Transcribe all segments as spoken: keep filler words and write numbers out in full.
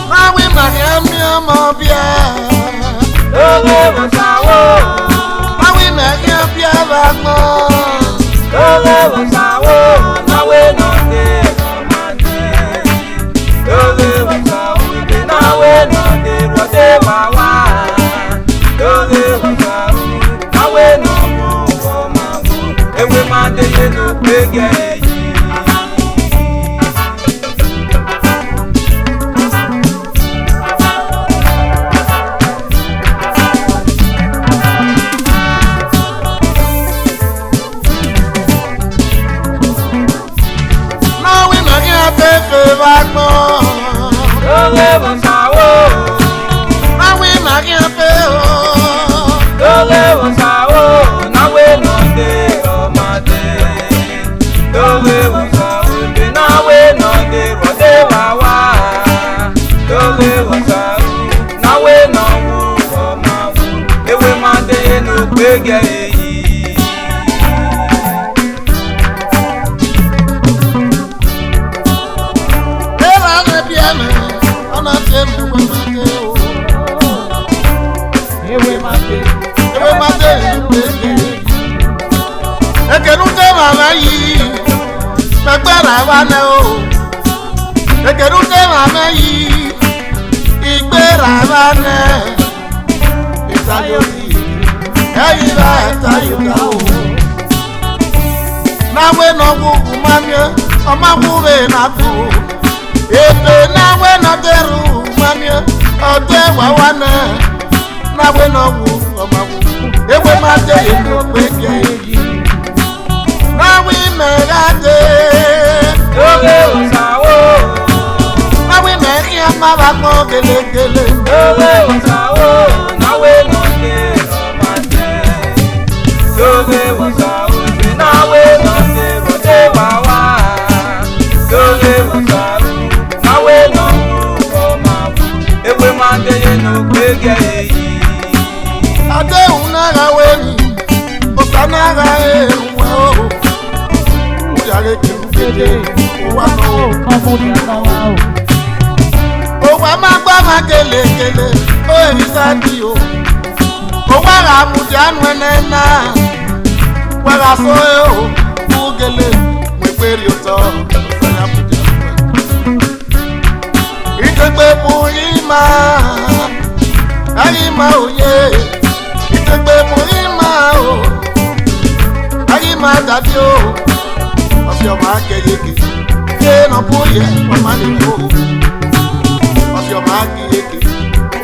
Ma wẹ ma khian miẹn ọmọ biẹ. Oghe vbe osa wo. Ma wẹ ma khian biẹ vbe agbọn. Oghe vbe osa wo. Na wẹ nọ de ọmọ de. Oghe vbe osa wo. Ebe na wẹ nọ de rọ de wa wa. Oghe vbe osa wo. Na wẹ nọ wo ọmọ wo. Ewe ma de ye no kpegẹ yi. Na wẹ ma khian fẹfẹ vbe agbọn. Oghe vbe osa wo. Na wẹ ma khian fẹ o. Oghe vbe osa wo. Na wẹ nọ de ọmọ de. Oghe vbe osa wo. Ebe na wẹ nọ de rọ de wa wa. Oghe vbe osa wo. Na wẹ nọ wo ọmọ wo. Ewe ma de ye no kpegẹ yi. Ewa mwẹ biẹ mwẹ, ọ na tie mwẹ wẹ ma te o. Ewe ma te, ewe ma te, ewe ma te. Ekene u te mwamwa yi, mẹ gberra evba nẹ o. Ekene u te mwamwa yi, I gberra evba nẹ. Itayo yi, ẹi ra itayo ga o. Na wẹ ne ọ wu, u ma miẹn, ọ ma wu vbe na gu. Ebe na wẹ ne ọ te rre, u ma miẹn, ọ te wa wa nẹ. Na wẹ ne ọ wu, ọ ma wu. Ewe ma te ye ne okpia yi. Na wẹ imẹ gha dee. Oghe osa o. Na wẹ imẹ khian ma vbe agbọn gelegele. Oghe osa o. Na wẹ nọ de ọmọ de. Oghe osa o. Ebe na wẹ nọ de rọ de wa wa. Oghe osa o. Na wẹ nọ wu ọmọ wu. Ewe ma de ye ne okpia yi. Ade u na gha wẹ ni. Osa na gha ru wẹ o. U ya ghe ke u gele, owa nọ o. Owa ma gba ma gelegele, o eri sadi o. Owa gha mudia nuẹn nẹ na, wa gha so e o, u gele, mu egbe rhie otọ, osa ya mudia nuẹn. Itegbe mu ima, a ghi ma oye. Itegbe mu ima o, a ghi ma dadi o. Ọfiọma kẹyeke, ye ne ọ bu ye, wa ma ni o. Ọfiọma kẹyeke,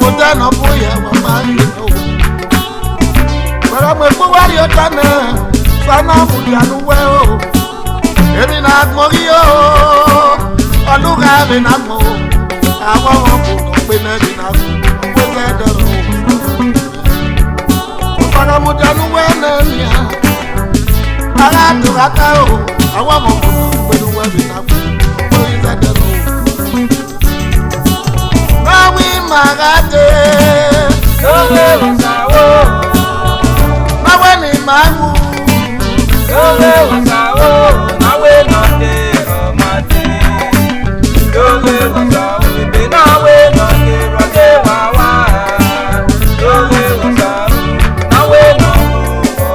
odẹ ne ọ bu ye, wa ma ni o. Wẹ gha mu egbe uwa rhie otọ nẹ, sa na mudia ne uwẹ o. Emwi ne agbọn ghi o, ọ lugha vbe ne agbọn o. Awọ ọmọ bu nọ kpe nẹ emwi ne agbọn, ọ kpe zẹ dọrọ o. Osa gha mudia ne uwẹ nẹ nian, a gha do gha ta o. Awọ ọmọ bu nọ kpe ne uwẹ vbe ne agbọn, ọ kpe zẹ dọrọ o. Na wẹ ima gha dee. Oghe osa o. Na wẹ ne ima wu. Oghe osa o. Na wẹ nọ de ọmọ de. Oghe osa o. Ebe na wẹ nọ de rọ de wa wa. Oghe osa o. Na wẹ nọ wu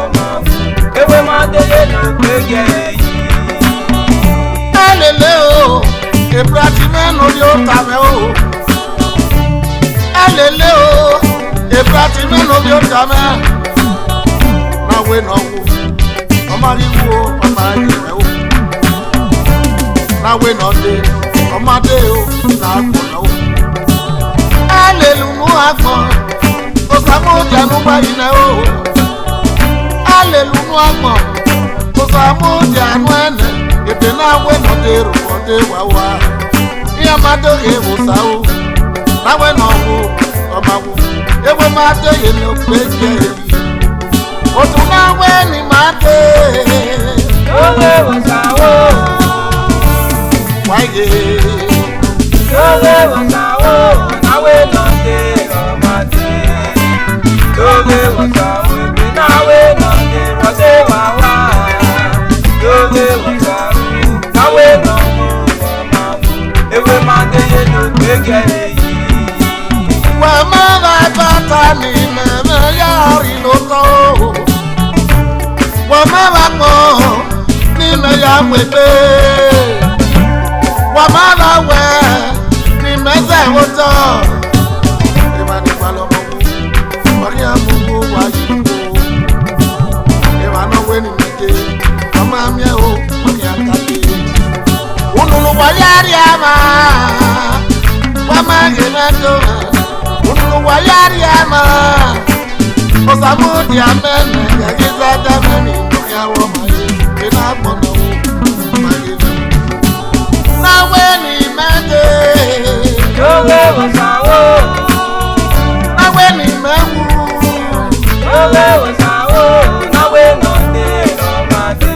ọmọ wu. Ewe ma de ye ne okpia yi. Alele o, ebrati mwẹ ne ovbi ota mwẹ o. Alele o, ebrati mwẹ ne ovbi ota mwẹ. Na wẹ ne ọ wu, ọ ma ghi wu o, ọ ma ghi rẹ o. Na wẹ ne ọ dee, ọ ma dee o, na gbọnnọ o. Alele unu agbọn, Osa mu dia ne uwa yi nẹ o. Alele unu agbọn, Osa mu dia nuẹn nẹ, ebe na wẹ ne ọ de rhunmwuda wa wa. Iran ma do ghe vbe Osa o, na wẹ ne ọ wu, ọ ma wu, ewe ma de ye ne okpia yi. Otu na wẹ ne ima dee. Oghe vbe Osa o. Wa ye. Oghe vbe Osa o, na wẹ nọ de rọ ma de. Oghe vbe Osa o, ebe na wẹ nọ de rọ de wa wa. Oghe vbe Osa o, na wẹ nọ mu ọmwa mu. Ewe ma de ye ne okpia gie yi. Wa ma vbe ẹbata ne imẹ mwẹ ya rhie ne otọ o. Wa ma vbe akpọ ne imẹ ya mu egbe. Wa ma vbe awẹ ne imẹ zẹ vbe otọ. Emwa ne wa lọmọ wu, wa khian mu uwu wa yi ugbo. Emwa ne ọ wẹ ne imẹ dee, wa ma miẹn o, wa khian ka dee. Unu ne uwa ya rhie ama, wa ma ghe mwẹ do mwẹ. Unu ne uwa ya rhie ama, Osa mudia mẹ nẹ, ya ghi zẹ da mẹ ni, ya wọ ma ye, ena gbọnọ wo, ma ye nẹ. Na wẹ ne imẹ dee. Oghe vbe Osa o. Na wẹ ne imẹ wu. Oghe vbe Osa o, na wẹ nọ de rọ ma de.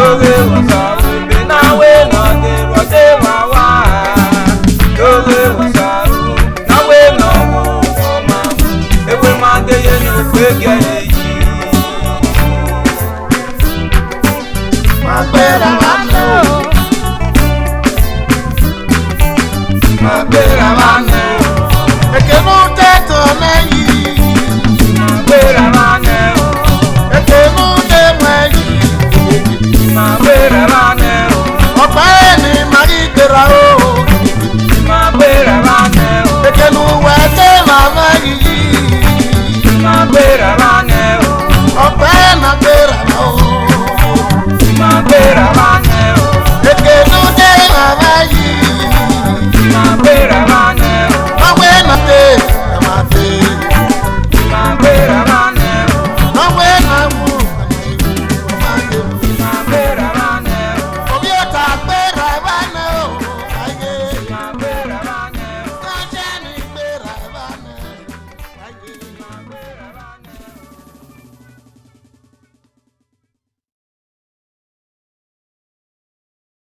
Oghe vbe Osa o, ebe na wẹ nọ de rọ de wa wa. Oghe vbe Osa o, na wẹ nọ mu ọmwa mu. Ewe ma de ye ne okpia gie yi. Ma gbera ma miẹn o. Ma gbera